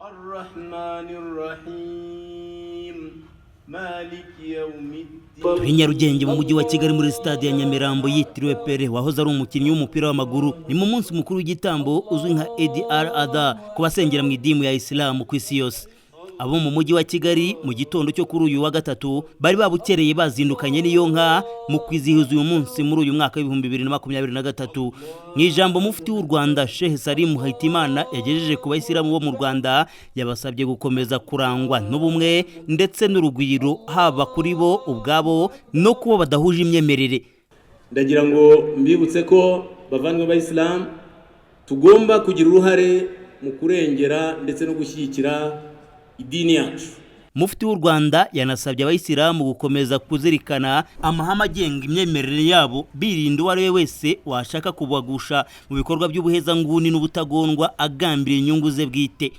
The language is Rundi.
الرحمن الرحيم مالك يوم الدين. Turi Nyarugenge mu Mujyi wa Kigali, muri Sitade ya Nyamirambo yitiriwe Pele wahoze ari umukinnyi w'umupira w'amaguru. Ni mu munsi mukuru w'igitambo uzwi nka Eid al-Adha ku basengera mu idini ya Isilamu ku isi yose. Abo mu Mujyi wa Kigali mu gitondo cyo kuri uyu wa gatatu bari babukereye, bazindukanye n'iyo nka mu kwizihiza uyu munsi muri uyu mwaka wa 2023. Mu ijambo Mufti w'u Rwanda, Sheikh Salim Hitimana, yagejeje ku bayisilamu bo mu Rwanda, yabasabye gukomeza kurangwa n'ubumwe ndetse n'urugwiro, haba kuri bo ubwabo no kubo badahuje imyemerere. Ndagira ngo mbibutse ko, bavandimwe b'Abayisilamu, tugomba kugira uruhare mu kurengera ndetse no gushyigikira idini yacu. Mufti w'u Rwanda yanasabye abayisilamu gukomeza kuzirikana amahame agenga imyemerere yabo, birinda uwo ari we wese washaka kubagusha mu bikorwa by'ubuhezanguni n'ubutagondwa agambiriye inyungu ze bwite.